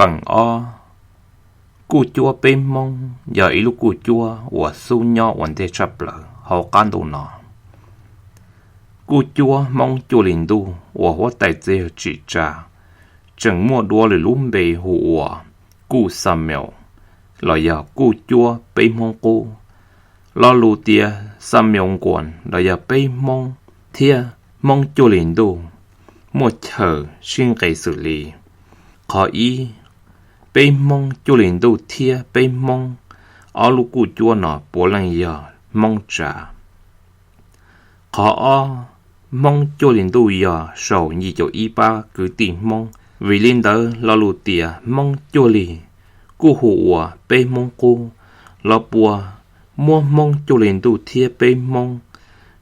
Peem ob, kuj cuab peb Hmoob yog ib lub kuj cuab uas xub nyob ua ntej tshaj plaws hauv qab ntuj no. Kuj cuab Hmoob Cuaj Li Ntuj uas huab tais txiv yawg Tsim Tsa tseem muaj dua lwm lub npe hu ua kuj Xamuel los yog kuj cuab peb Hmoob qub. Lo lus tias Xamuel Nkuas los yog peb Hmoob thiab Hmoob Cuaj Li Ntuj muaj chaw sib nqes xws li: Qhov ib, peb Hmoob Cuaj Li Ntuj thiab peb Hmoob, ob lub kuj cuab no puav leej yog Hmoob tsav. Qhov ob, Hmoob Cuaj Li Ntuj yog saum yim caum ib pab kwv tij Hmoob, vim li ntawd lo lus tias Hmoob Cuaj Li kuj hu ua peb Hmoob qub. Los puas muab Hmoob Cuaj Li Ntuj thiab peb Hmoob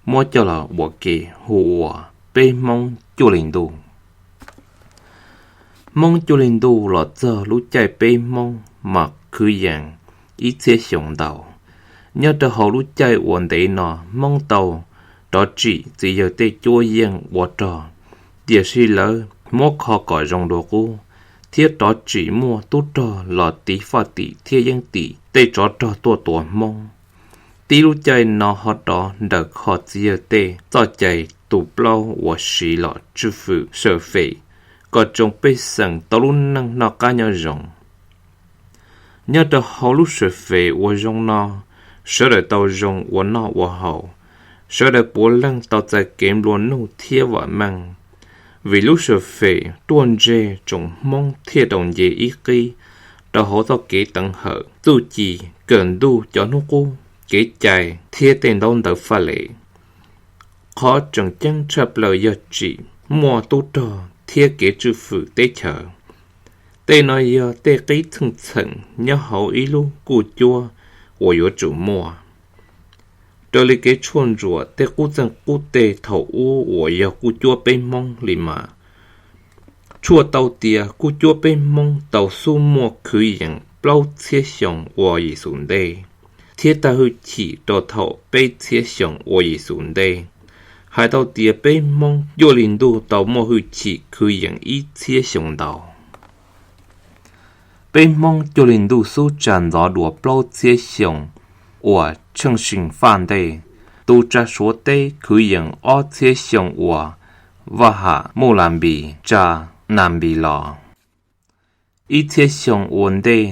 muab coj los ua ke hu ua peb Hmoob Cuaj Li Ntuj? Hmoob Cuaj Li Ntuj los txog lub caij peb Hmoob mas kwv yees ib txhiab xyoo ntau. Nyob rau hauv lub caij uas ntev no Hmoob tau rov tsim txiv yawg tej cuab yeej ua rog, tiam sis lawv muab kho kom zoo dua qub, thiab rov tsim muaj tub rog los tiv faj tim thiab yeeb tim tej tsov rog tuaj tua Hmoob. Tib lub caij no ho rov nrawm kho txiv yawg tej txoj cai tu plaub uas siv los tswj fwm sawm fem kom tsoom pej xeem tau lub neej noj qab nyob zoo. Nyob rau hauv lub sawm fem uas zoo no, sawv daws tau zoo ua noj ua haus, sawv daws puav leej tau txais kev nplua nuj thiab vam meej. Vim lub sawm fem ruaj ntseg tsoom Hmoob thiaj rau nce ib qib rau hauv txoj kev teev hawm txuj ci kawm ntuj cov hnub qub, kev cai thiab tej ntaub ntawv faj les. Qhov tseem ceeb tshaj plaws yog tsim muaj tub rog thiab kev tswj fwm teb chaws. Tej no yog tej qib txheej txheem nyob hauv ib lub kuj cuab uas yuav tsum muaj. Raws li kev tshuaj ntsuam tej qub txeeg qub teg thaum ub uas yog kuj cuab peb Hmoob li mas, tshuaj tau tias kuj cuab peb Hmoob tau xub muaj kwv yees plaub txhiab xyoo ua Yexus ntej, thiab tag hwj chim rau thaum peb txhiab xyoo ua Yexus ntej. Hais tau tias peb Hmoob Cuaj Li Ntuj tau muaj hwj chim kwv yees ib txhiab xyoo ntau. Peb Hmoob Cuaj Li Ntuj xub tsa ntxov dua plaub txhiab xyoo uas tsheej sim faj ntej, tus tsa Suav teb kwv yees ob txhiab xyoo uas vaj ham Muj Las Npis tsa Nas Npis los. Ib txhiab xyoo ua ntej,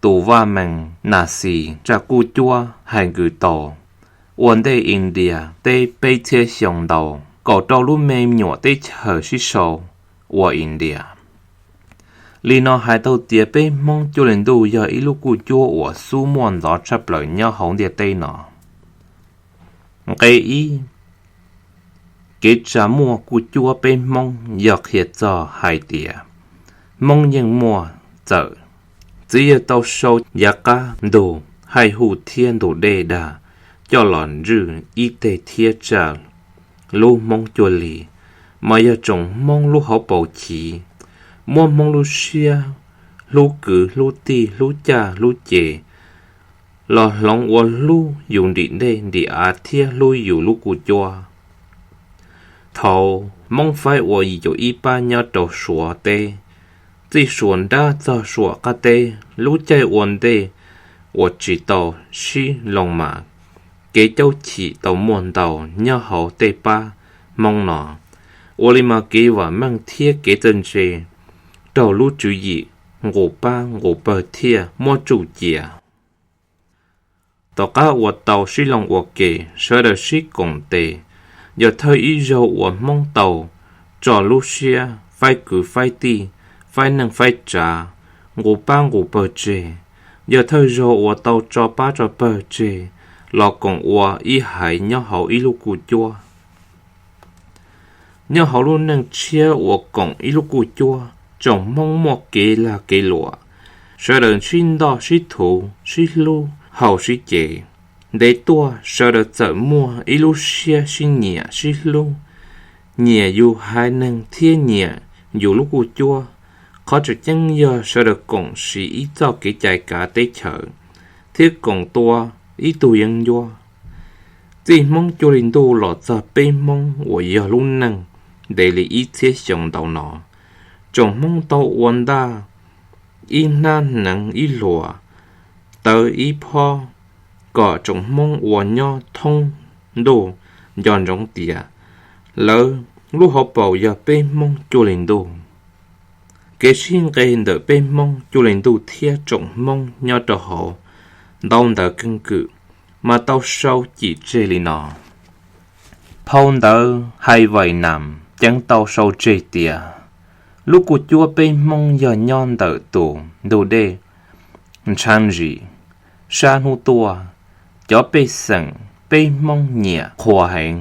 tus vaj mees Nas Xis tsa kuj cuab Hais Nkws Taus ua ntej India teb peb txhiab xyoo ntau, kaum rau lub me nyuam teb chaws sib sau ua India. Li no hais tau tias peb Hmoob Cuaj Li Ntuj yog ib lub kuj cuab uas xub muaj ntxov tshaj plaws nyob hauv ntiaj teb no. Nqe ib, kev tsa muaj kuj cuab peb Hmoob yog qhia txog hais tias Hmoob yeej muaj txawm. Txiv yawg tau sau yav qab ntug Haij Hu thiab ntug Dej Dag coj los ntswj ib teg thiab tsa lub Hmoob Cuaj Li, mas yog tsoom Hmoob lub hauv paus chiv, muab Hmoob lub siab, hlub kwv hlub tij hlub caj hlub ces, los hloov ua hlub yus nrim dej nrim av thiab hlub yus lub kuj cuab. Thaud Hmoob faib ua yim caum ib pab nyob rau Suav teb, txij Suav nrab txog Suav qab teb. Lub caij ua ntej uas tsis tau sib looj mas, kev caub chim tau muaj ntau nyob hauv tej pab Hmoob no. Ua li mas kev vam meej thiab kev txawj ntse raug lub tswv yim nqus pab nqus pawg thiaj muab tsuj cia. Tom qab uas tau sib looj ua ke, sawv daws sib koom tes, yog thawj ib zaug uas Hmoob tau tso lub siab faib kwv faib tij, faib neej faib tsav, nqus pab nqus pawg tseg, yog thawj zaug uas tau tso pab tso pawg tseg los koom ua ib haiv nyob hauv ib lub kuj cuab. Nyob hauv lub neej tshiab uas koom ib lub kuj cuab, tsoom Hmoob muaj kev lag kev luam, sawv daws sib ntoj sib thuv sib hlub haus sib ces. Ntev tuaj sawv daws txawm muaj ib lub siab sib nyiam sib hlub, nyiam yus haiv neeg thiab nyiam yus lub kuj cuab. Qhov tseem ceeb yog sawv daws koom siv ib txoj kev cai kav teb chaws, thiab koom tua ib tug yeeb ncuab. Txij Hmoob Cuaj Li Ntuj los txog peb Hmoob uas yog lub neej ntev li ib txhiab xyoo ntau no, tsoom Hmoob tau ua ntaj ib hnab hneev ib hluas, tawv ib phob, kom tsoom Hmoob uas nyob thoob ntuj nco ntsoov tias lawv lub hauv paus yog peb Hmoob Cuaj Li Ntuj. Kev sib nqe ntawm peb Hmoob Cuaj Li Ntuj thiab tsoom Hmoob nyob rau hauv ntau ntawv keeb kwm mas tau sau cim tseg li no. Phau ntawv Hais Vais Nam ceev tau sau tseg tias lub kuj cuab peb Hmoob yog nyob ntawm tus ntug dej Ntshav Zim sab hnub tuaj. Cov pej xeem peb Hmoob nyiam qhuas heev,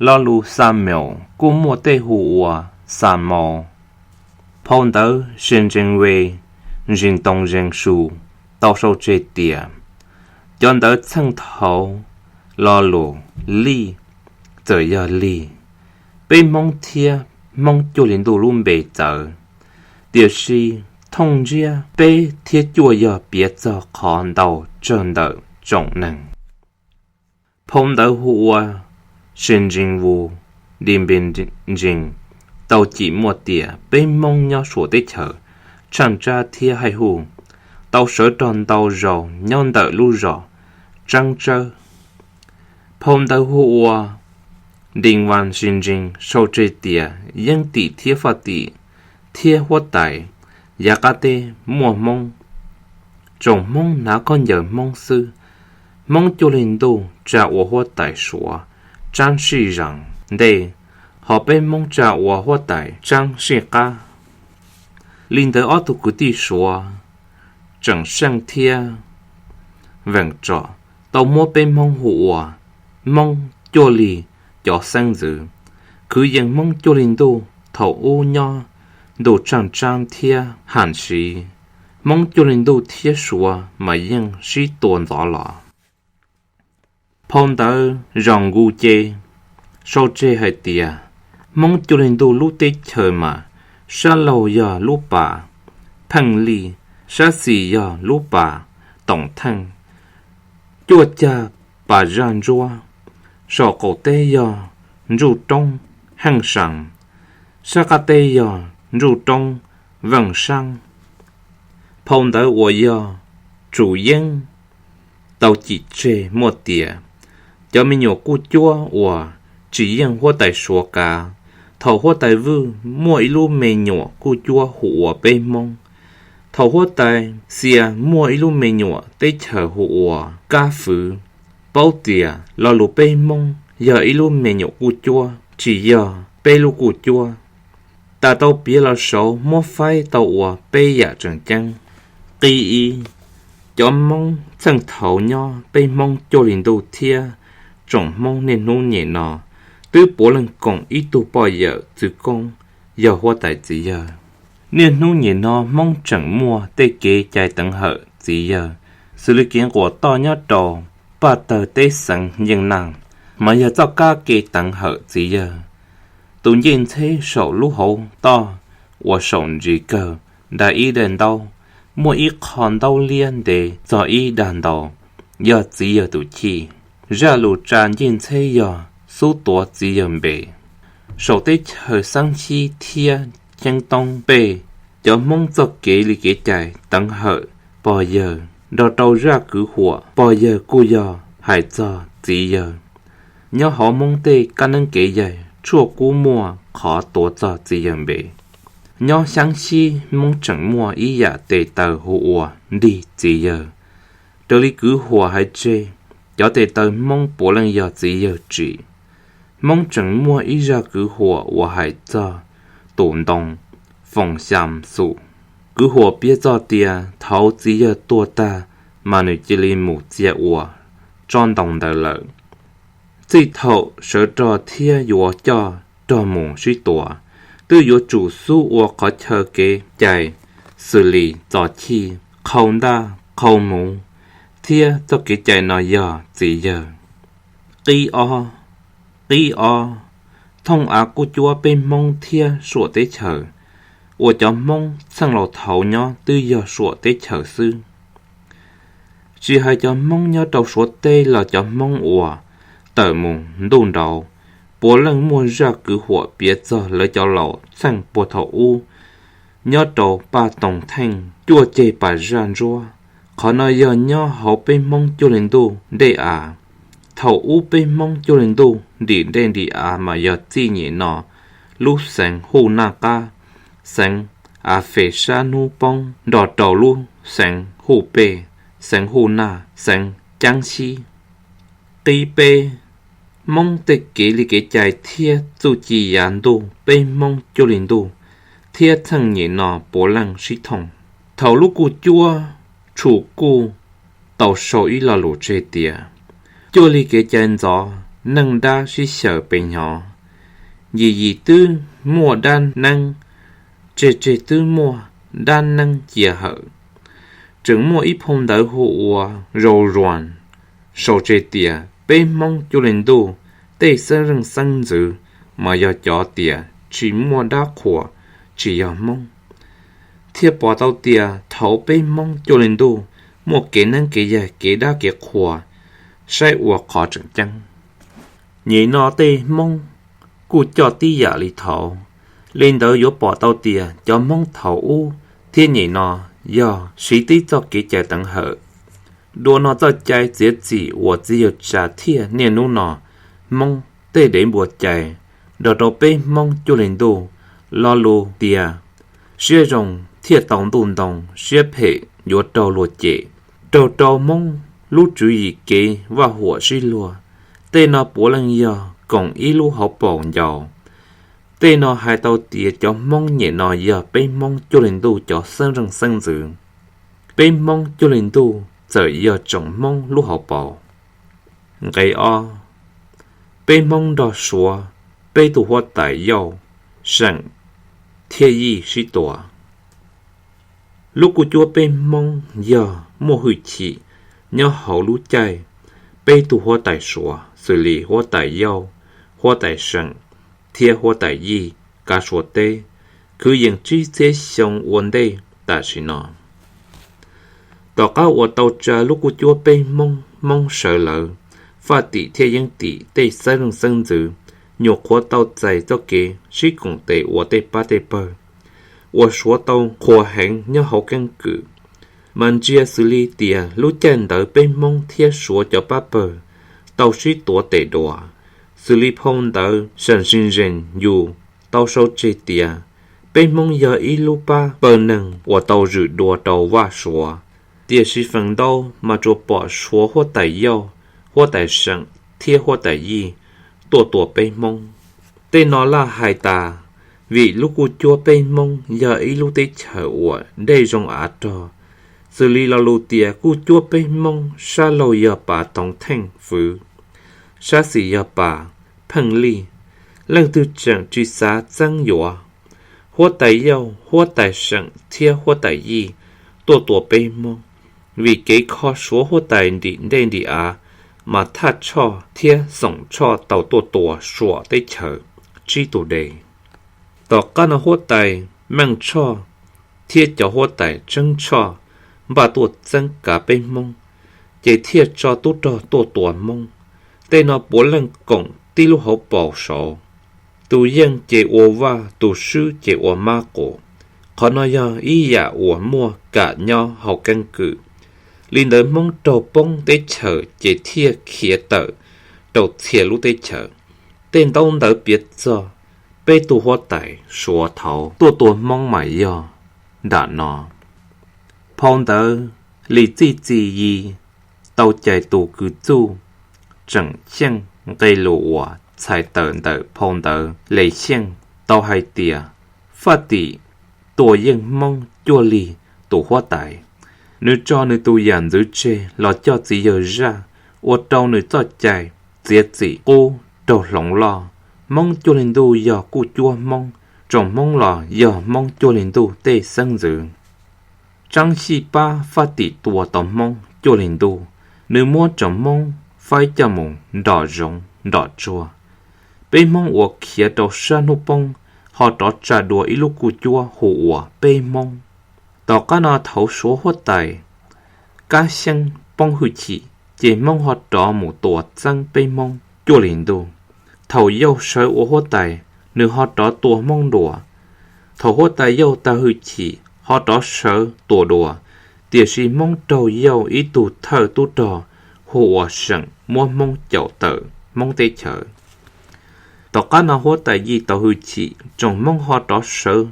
lo lus Xa Maus kuj muaj tej hu ua Xa Mau. Phau ntawv Se Ntsees Ve Zis Toos Zees Su tau sau tseg tias cov ntawv txheej thaud lo lus Lij txawm yog Lig, peb Hmoob thiab Hmoob Cuaj Li Ntuj lub npe txawv, tiam sis thooj ntsiab peb thiab cuaj yog piav txog qhov ntau tsawg ntawm tsoom neeg. Phau ntawv hu ua Se Ntsees Vu Dis Npe Ntsees tau cim muaj tias peb Hmoob nyob Suav teb chaws tshaaj tsab thiab haij huj tau sawv rog ntau zaus nyob ntawm lub zos Tsaab Tsawb. Phau ntawv hu ua Dis Vas Se Ntsees sau tseg tias Yeeb Tim thiab Faj Tim thiab huab tais Yav Qab Teb muaj Hmoob. Tsoom Hmoob hnav khaub ncaws Hmoob xwb. Hmoob Cuaj Li Ntuj tsa ua huab tais Suav Tsaab Sij Zas ntej, hos peb Hmoob tsa ua huab tais Tsaab Sij Qab. Li ntawd ob tug kwv tij Suav Tseem Seej thiab Veem Tsom tau muab peb Hmoob hu ua Hmoob Cuaj Li cov xeeb ntxwv, khwv yees Hmoob Cuaj Li Ntuj thaum ub nyob ntuj tsaaj tsab thiab has siv. Hmoob Cuaj Li Ntuj thiab Suav mas yeej sib tua ntxov los. Phau ntawv Zos Nku Ce sau tseg hais tias Hmoob Cuaj Li Ntuj lub teb chaws mas sab laug yog lub pas Pheej Lij, sab xis yog lub pas Toom Theej, cuaj cag pas Zaj Ntsuab, saum qaum teb yog Ntsuj Roob Heej Saas, sab qab teb yog Ntsuj Roob Veej Saab. Phau ntawv uas yog Tsum Yeeb tau cim tseg muaj tias cov me nyuam kuj cuab uas tsis yeej huab tais Suav kav. Thaum huab tais Vwj muaj ib lub me nyuam kuj cuab hu ua peb Hmoob. Thaum huab tais Xia muaj ib lub me nyuam teb chaws hu ua Kab Fwv. Paub tias lo lus peb Hmoob yog ib lub me nyuam kuj cuab, tsis yog peb lub kuj cuab. Tas tau piav los saud muab faib tau ua peb yam tseem ceeb. Qib ib, cov Hmoob txheej thaud nyob peb Hmoob Cuaj Li Ntuj thiab tsoom Hmoob niaj hnub nyem no twb puav leej koom ib tug poj yawm txwv koob yog huab tais txiv yawg. Niaj hnub nyem no Hmoob tseem muaj tej kev cai teev hawm txiv yawg, xws li kev nquam toj nyob rau paj tawg teb xeev Yeej Naj, mas yog txoj kab ke teev hawm txiv yawg. Tus ncej ntxheb saum lub hauv toj uas saum ntsis kawg daim ib daim ntaub, muaj ib qho ntaub liab ntev txog ib daim ntaub, yog txiv yawg tus chij. Zaj lus tsa ncej ntxheb yog xub tuav txiv yawg npe. Saum teb chaws Xab Xib thiab Ceeb Toob Pej, cov Hmoob txoj kev li kev cai teev hawm pog yawg nrog rau zaj kwv huam pog yawg kuj yog hais txog txiv yawg. Nyob hauv Hmoob tej kab neeb kev yaig tshuaj kub muaj qhov tuav txog txiv yawg npe. Nyob Xab Xib Hmoob tseem muaj ib yam tes taw hu ua ntig txiv yawg. Raws li kwv huam hais tseg, cov tes taw Hmoob puav leej yog txiv yawg tsim. Hmoob tseem muaj ib zaj kwv huam uas hais txog tus ntoo Foos Xyas Xum. Kwv huam piav txog tias thaud txiv yawg tuag tag mas nws cia li mus txia ua tsob ntoo ntawd lawm. Txij thaum sawv rog thiab yuav coj rog mus sib tua, twb yuav tsum xub ua qhov chaw kev cai xws li txo chij, qhau ntaj, qhau muv, thiab txoj kev cai no yog txiv yawg. Qib ob, qib ob, thooj av kuj cuab peb Hmoob thiab Suav teb chaws, uas cov Hmoob txheej laus thaud nyob twb yog Suav teb chaws xwb. Tsis hais cov Hmoob nyob rau Suav teb los cov Hmoob uas tawm mus ntuj nraud, puav leej muaj zaj kwv huam piav txog lawv cov laus txheej puag thaum ub nyob rau Paj Toog Theej cuaj ceg pas zaj ntsuab. Qhov no yog nyob hauv peb Hmoob Cuaj Li Ntuj dej av. Thaum ub peb Hmoob Cuaj Li Ntuj nrim dej nrim av mas yog txij nyem no lub xeev hu Naj Qab, xeev Av Fes sab hnub poob nrog rau lub xeev hu Pej, xeev hu Naj, xeev Caab Xib. Qib peb, Hmoob tej kev li kev cai thiab txuj ci yav ntuj peb Hmoob Cuaj Li Ntuj thiab txheej nyem no puav leej sib thooj. Thaum lub kuj cuab Tshum Kuj tau sau ib lo lus tseg tias, cuaj li kev cai ntxov, neej dab sib xyaw pe hnyo, yim yim twb muaj dab neeb, tseg tseg twb muaj dab neeb cia hawm. Tseem muaj ib phau ntawv hu ua Zau Zuas sau tseg tias peb Hmoob Cuaj Li Ntuj tej xeeb zeej xeeb ntxwv mas yog cov tias tsis muaj dab qhuas, tsis yog Hmoob, thiaj pom tau tias thaum peb Hmoob Cuaj Li Ntuj muaj kev neeb kev yaig kev dab kev qhuas, saib ua qhov tseem ceeb. Nyem no tej Hmoob kuj coj tib yam li thaud. Li ntawd yuav pom tau tias cov Hmoob thaum ub thiab nyem no yog siv tib txoj kev cai teev hawm. Dua no txoj cai txiav txim uas txiv yawg Tsa thiaj niaj hnub no Hmoob tej dev npua cai nrog rau peb Hmoob Cuaj Li Ntuj. Lo lus tias siab zoo thiaj tau ntuj ntoo, siab phem yuav raug luag cem, raug rau Hmoob lub tswv yim kev vaj huam sib luag. Tej no puav leej yog koom ib lub hauv paus ncau. Tej no hais tau tias cov Hmoob nyem no yog peb Hmoob Cuaj Li Ntuj cov xeeb zeej xeeb ntxwv. Peb Hmoob Cuaj Li Ntuj txawm yog tsoom Hmoob lub hauv paus. Nqe ob, peb Hmoob nrog Suav peb tug huab tais Yauj, Seem thiab Yij sib tua. Lub kuj cuab peb Hmoob yog muaj hwj chim nyob hauv lub caij peb tug huab tais Suav xws li huab tais Yauj, huab tais Seem thiab huab tais Yij kav Suav teb, kwv yees tsib txhiab xyoo ua ntej tam sim no. Tom qab uas tau tsa lub kuj cuab peb Hmoob, Hmoob sawv lawv, Faj Tim thiab Yeeb Tim tej xeeb leej xeeb ntxwv nyuam qhuav tau txais txoj kev sib koom tes ua tej pab tej pawg, uas Suav tau qhuas heev nyob hauv keeb kwm. Mas ntsia xws li tias lub caij ntawd peb Hmoob thiab Suav cov pab pawg tau sib tuav tes dua. Xws li phau ntawv Seem Sij Zeem Yus tau sau tseg tias peb Hmoob yog ib lub pab pawg neeg uas tau zwm dua rau vaj Suav, tiam sis feem ntau mas tsuas pom Suav huab tais Yauj, huab tais Seem thiab huab tais Yij tuaj tua peb Hmoob. Tej no laj hais tas vim lub kuj cuab peb Hmoob yog ib lub teb chaws uas dej zoo av rog, xws li lo lus tias kuj cuab peb Hmoob sab laug yog pas Toov Theej Fwv, sab xis yog pas Pheej Lij, leej twg tseem tsis xav txeeb yuav. Huab tais Yauj, huab tais Seem thiab huab tais Yij tuaj tua peb Hmoob, vim kev kho Suav huab tais nrim ntej nrim av, mas Thaj Tshoj thiab Xoom Tshoj tau tuaj tua Suav teb chaws tsib tug de. Tom qab no huab tais Meej Tshoj thiab cov huab tais Tseeb Tshoj npaj tuaj txeeb kav peb Hmoob, ces thiaj tso tub rog tuaj tua Hmoob. Tej no puav leej koom tib lub hauv paus saud. Tus yeej ces ua vaj, tus swb ces ua mab qus. Qhov no yog ib yam uas muaj kam nyob hauv keeb kwm. Li ntawd Hmoob raug poob teb chaws ces thiaj khiav tawm rau txhia lub teb chaws. Tej ntaub ntawv piav txog peb tug huab tais Suav thaud tuaj tua Hmoob mas yog nram no. Phau ntawv Lis Txij Txi Yi tau cais tus kws txuj Tseem Xyeej nqe lus uas txhais tawm ntawm phau ntawv Lis Xyeej tau hais tias Faj Tim tua yeej Hmoob cuaj lig tus huab tais. Nws tso nws tus yam ntxwv tseg los coj txiv yawg zaj, ua rau nws txoj cai txiav txim qub raug hloov loj. Hmoob Cuaj Lig Ntuj yog kuj cuab Hmoob, tsoom Hmoob los yog Hmoob Cuaj Lig Ntuj tej xeeb ntxwv. Tsaab Xyij pab Faj Tim tua tau Hmoob Cuaj Lig Ntuj, nws muab tsoom Hmoob faib coj mus nrom zoov nrom tsuag. Peb Hmoob uas khiav rau sab hnub poob ho rov tsa dua ib lub kuj cuab hu ua peb Hmoob. Tom qab no thaum Suav huab tais Kab Xyeeb poob hwj chim, ces Hmoob ho rov mus tua txeeb peb Hmoob Cuaj Lig Ntuj. Thaum Yauj sawv ua huab tais, nws ho rov tua Hmoob dua. Thaum huab tais Yauj tau hwj chim ho rov sawv tua dua, tiam sis Hmoob raug Yauj ib tug thawj tub rog hu ua Seem muab Hmoob caum tawm Hmoob teb chaws. Tom qab no huab tais Yij tau hwj chim, tsoom Hmoob ho rov sawv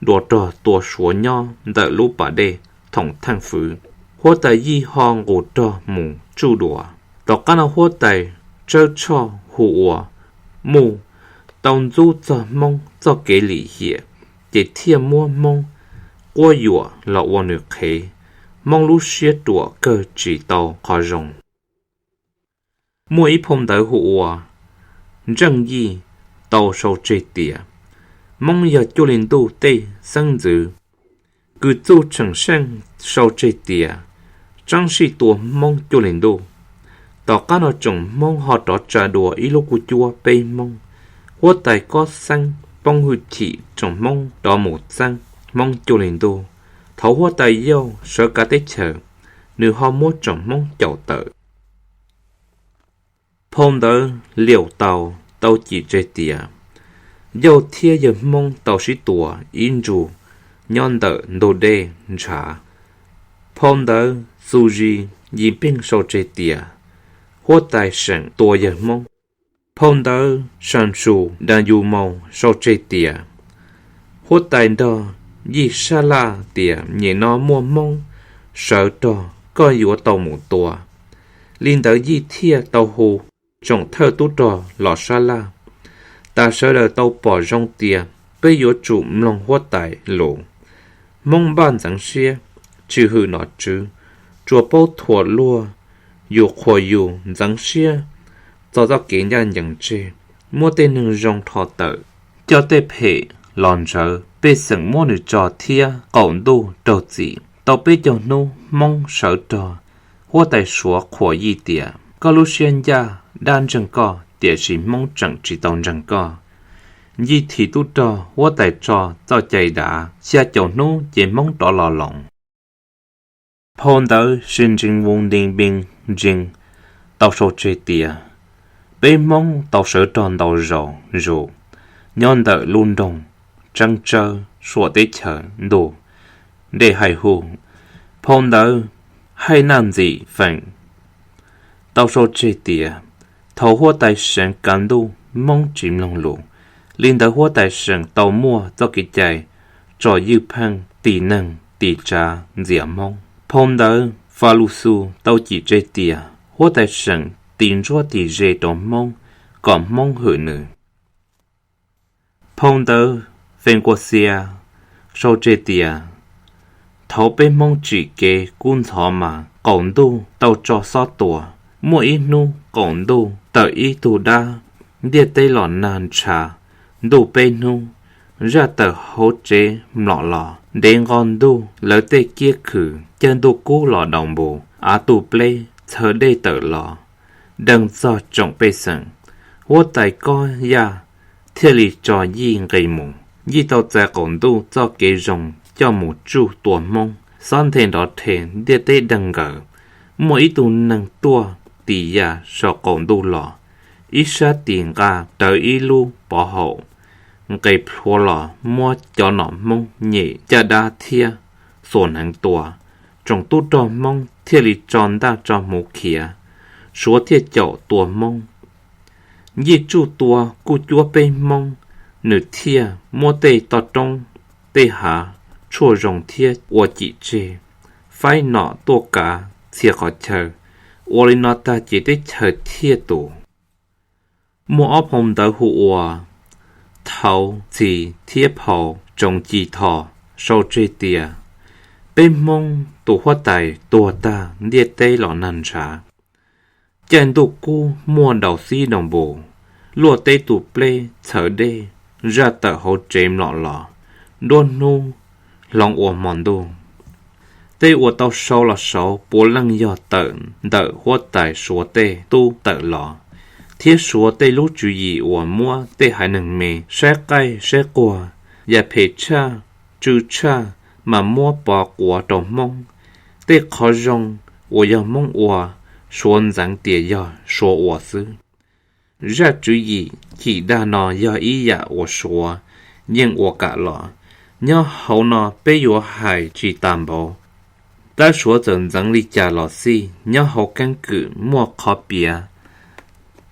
dua rog tua Suav nyob ntawm lub pas dej Thoom Theej Fwv. Huab tais Yij ho nqus rog mus tsuj dua. Tom qab no huab tais Tsawb Tshoj hu ua Muj tau ntxub txog Hmoob txoj kev lim hiam, ces thiaj muab Hmoob quab yuam los ua nws qhev. Hmoob lub siab ruam kawg tsis tau qhov zoo. Muaj ib phau ntawv hu ua Ntseej Yij tau sau tseg tias Hmoob yog Cuaj Li Ntuj tej xeeb ntxwv. Kws Txuj Tsheem Seej sau tseg tias Tseeb Sij tua Hmoob Cuaj Li Ntuj. Tom qab no tsoom Hmoob ho rov tsa dua ib lub kuj cuab peb Hmoob. Huab tais Kob Xeeb poob hwj chim, tsoom Hmoob rov mus txeeb Hmoob Cuaj Li Ntuj. Thaum huab tais Yauj sawv kav teb chaws, nws ho muab tsoom Hmoob caum tawm. Phau ntawv Liaus Taus tau cim tseg tias Yauj thiab yawg Hmoob tau sib tua ib ntsug nyob ntawm ntug dej Ntshav. Phau ntawv Xu Zis Yis Peej sau tseg tias huab tais Seem tua yawg Hmoob. Phau ntawv Sam Sus Das Yus Maus sau tseg tias huab tais nrog Yij sab laj tias nyem no muaj Hmoob sawv rog, koj yuav tau mus tua. Li ntawd Yij thiaj tau hu tsoom thawj tub rog los sab laj. Tas sawv daws tau pom zoo tias peb yuav tsum mloog huab tais lus. Hmoob npaj ntxeev siab, tsis hwm nom tswv, tsuas paub thuam luag, yus qhuas yus, ntxeev siab txog txoj kev ncaj ncees tseg, muab tej neeg zoo rho tawm, coj tej phem los ntsawv. Pej xeem muab nws tso thiab qaum ntuj raug txim. Tau peb caug hnub Hmoob sawv rog. Huab tais Suav qhuas Yij tias koj lub siab ncaj, dab ntseeg koj, tiam sis Hmoob tseem tsis tau ntseeg koj. Yij thim tub rog, huab tais tso txoj cai dav, xya caum hnub ces Hmoob rov los loos. Phau ntawv Sij Ntsees Vus Ntees Npees Ntsees tau sau tseg tias peb Hmoob tau sawv rog ntau zaus zus nyob ntawm lub nroog Tseeb Tsawb suam teb chaws ntuj dej Hais Hu. Phau ntawv Haij Naj Ntxim Feem tau sau tseg tias thaum huab tais Seem kav ntuj, Hmoob tsis mloog lus, li ntawd huab tais Seem tau muaj txoj kev cai tso ywj pheej, tis neeg tis tsav ntxias Hmoob. Phau ntawv Fa Lu Xu tau cim tseg tias huab tais Seem tis ntsuab tis ze rau Hmoob kom Hmoob hwm nws. Phau ntawv Fees Kuas Xias sau tseg tias thaum peb Hmoob tsim kev kub ntxhov mas qaum ntuj tau tso xob tua. Muaj ib hnub qaum ntuj tawm ib tug dab ntiaj teb los nag ntshav ntuj peb hnub, zaj tawm hauv tsev mlom los, ntev nqo ntuj lawv tej kiab khw, caij ntuj kub los daus npus, av tu pleb, txhawv dej tawm los, deeg txog tsoom pej xeem. Huab tais Kob Yaj thiaj li tso Yij nqis mus. Yij tau txais qaum ntuj txoj kev zoo coj mus tsuj tua Hmoob, xob nthe nrov rhe, ntiaj teb deeg nkaws. Muaj ib tug neeg tuaj tis yam saum qaum ntuj los, ib sab tis nqa rawv ib lub pov haum, nqes plhuav los muab cov nom Hmoob nyem caj dab thiab xuas hneev tua. Tsoom tub rog Hmoob thiaj li tso ntaj tso hmuv khiav, Suav thiaj caum tua Hmoob. Yij tsuj tua kuj cuab peb Hmoob, nws thiaj muab tej toj roob tej hav tshuaj zoo thiab ua cim tseg, faib nom tuaj kav txhia qhov chaw. Ua li no tag ces teb chaws thiaj tus. Muaj ob phau ntawv hu ua Thauv Txhis thiab phau Tsoov Ci Tho sau tseg tias peb Hmoob tus huab tais tuag tag ntiaj teb los nag ntshav. Caij ntuj kub muaj daus xib daus npus, luaj teb tu pleb txhawv dej, zaj tawm hauv tsev mlom los, nruab hnub hloov ua hmo ntuj. Tej uas tau sau los saud puav leej yog tawm ntawm huab tais Suav tej tub tawm los, thiab Suav tej lub tswv yim uas muab tej haiv neeg me saib qaij saib quag, yam phem tshaj, tsw tshaj mas muab pov quav rau Hmoob. Tej qhov zoo uas yog Hmoob ua, Suav ntxeev tias yog Suav ua xwb. Zaj tswv yim chim dag no yog ib yam uas Suav yeej ua kam los, Nyob hauv no peb yuav hais tsis tas npaum, tab suav txawm ntxeev li cas los xij, nyob hauv keeb kwm muaj qhov piav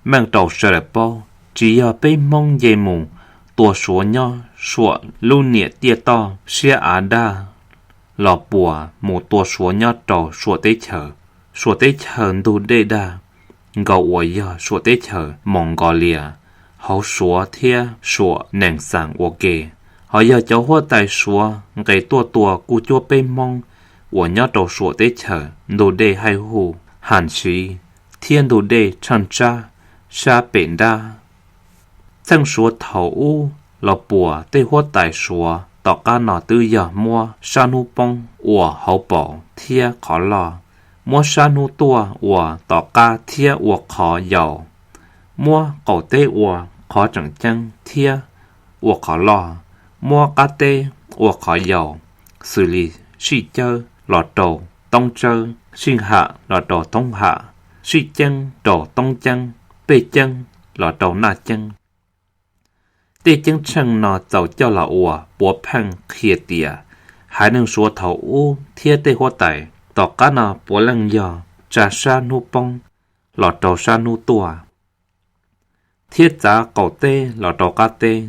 meej rau sawv daws paub. Tsis yog peb Hmoob nce mus tua suav nyob suam lub niam tiaj toj siab av daj los puas mus tua suav nyob rau suam teb chaws. Suam teb chaws ntug dej daj nkaus uas yog suam teb chaws Moos Nkaus Lias hauv suav thiab suam nees xaas ua ke. Ho yog cov huab tais suav nqes tuaj tua kuj cuab peb Hmoob uas nyob rau suam teb chaws ntug dej haij huj has siv thiab ntug dej tshaaj tsab sab pem nrab. Txheej suav thaum ub los puas tej huab tais suav tom qab no twb yog muab sab hnub poob ua hauv paus thiab qhov loj, muab sab hnub tuaj ua tom qab thiab ua qhov yaus, muab qaum teb ua qhov tseem ceeb thiab ua qhov loj, muab qab teb ua qhov yaus, xws li sij cawb los rau toob tsawb, sij ham los rau toob ham, sij ceeb rau toob ceeb, pej ceeb los rau naj ceeb. Tej ceeb tsheej no txaus coj los ua puav pheej qhia tias haiv neeg suav thaum ub thiab tej huab tais tom qab no puav leej yog tsa sab hnub poob los rau sab hnub tuaj, thiab txav qaum teb los rau qab teb.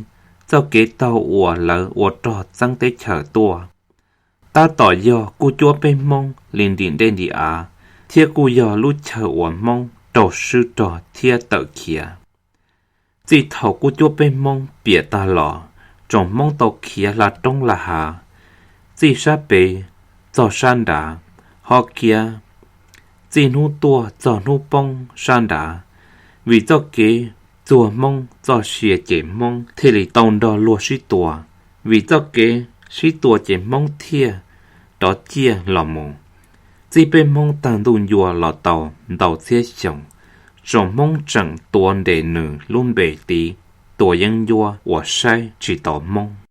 Txoj kev taug uas lawv ua rog txeeb teb chaws tuaj tab tom yog kuj cuab peb Hmoob li nrim dej nrim av, thiab kuj yog lub chaw uas Hmoob raug swb rog thiab tawm khiav. Txij thaum kuj cuab peb Hmoob piam tag los, tsoom Hmoob tau khiav hla roob hla hav, txij sab pem txog sab nrad, ho khiav txij hnub tuaj txog hnub poob sab nrad. Vim txoj kev txuag Hmoob txoj sia ces Hmoob thiaj li tau nrog luag sib tua. Vim txoj kev sib tua ces Hmoob thiaj rov ciaj los mus. Txij peb Hmoob tag ntuj ncua los tau ntau txhiab xyoo, tsoom Hmoob tseem tuav nres nws lub npe tiv tua yeeb ncuab uas saib tsis taus Hmoob.